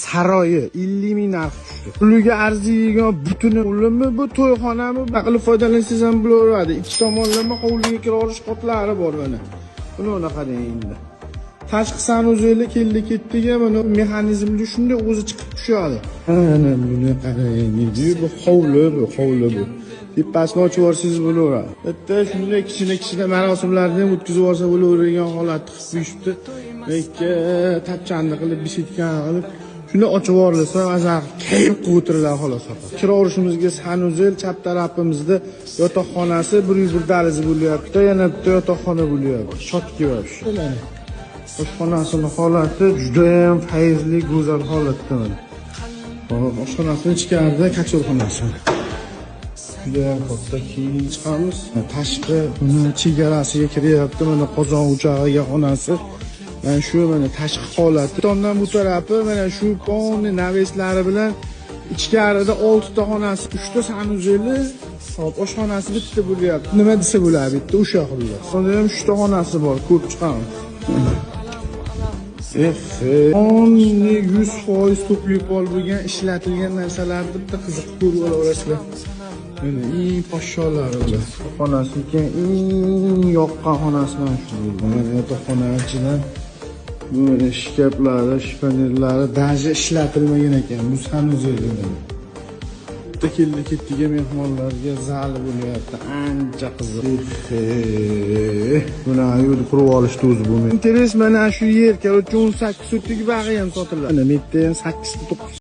Saroyi 50 ming narx tushdi. Puliga arziydigan butuni ulimi bu, to'yxonami, bunaqa qilib foydalansangiz ham bo'laveradi. Ikki tomonlama hovliga kira olish qotlari bor mana. Buni unaqa qarang endi. Tashqi санузел i keldi ketdiga mana mexanizmli shunday o'zi chiqib tushadi. Mana buni qarang, bu hovli, bu hovli bu. Tepasini ochib yuborsangiz bo'laveradi. Bitta shunday kichkina kichkina marosimlarni ham o'tkazib yuborsa bo'laveradigan holatni qilib qo'yishibdi. Ikki tapchanni qilib, беседка ni qilib, shuni ochib yuborilsa, maza kayf qilib o'tiriladi xolos. Kiraverishimizga санузел, chap tarafimizda yotoqxonasi, bir uy bir dalizi bo'lyapti, yana bitta yotoqxona bo'lyapti. Чётки вообще. Oshxonasini holati judayam fayzli, go'zal holatda mana. Hop, oshxonasini ichkarida котёл xonasi. Judayam katta, keyin chiqamiz. Tashqi buni chegarasiga kiryapti, mana qozon o'chog'iga xonasi. Mana shu mana tashqi holati. Tomdan bu tarafi mana shu полный навес lari bilan ichkarida 6 ta xonasi, 3 ta санузел i, hop, oshxonasi bitta bo'lyapti. Nima desa bo'ladi, bitta o'sha xullas. Unda ham 3 ta xonasi bor, ko'rib chiqamiz. Eh, 100% to'pli pol bo'lgan ishlatilgan narsalarni bitta qiziq ko'rib olaverasizlar. Mana eng poshsholari ular. Xonasi ekan, eng yoqqan xonasi mana shu bo'ldi. Mana yotoqxona ichidan bu mana shkaflari, шифоньер lari даже ishlatilmagan ekan. Bu санузел mana. Bitta keldi ketdiga mehmonlarga zali bo'lyapti. Ancha qiziq. Buni yo'lni qurib olishdi o'zi bo'lmaydi. Интерес mana shu yer, короче, 18 sotigi bag'i ham sotiladi. Mana bu yerda ham 8 ta 9.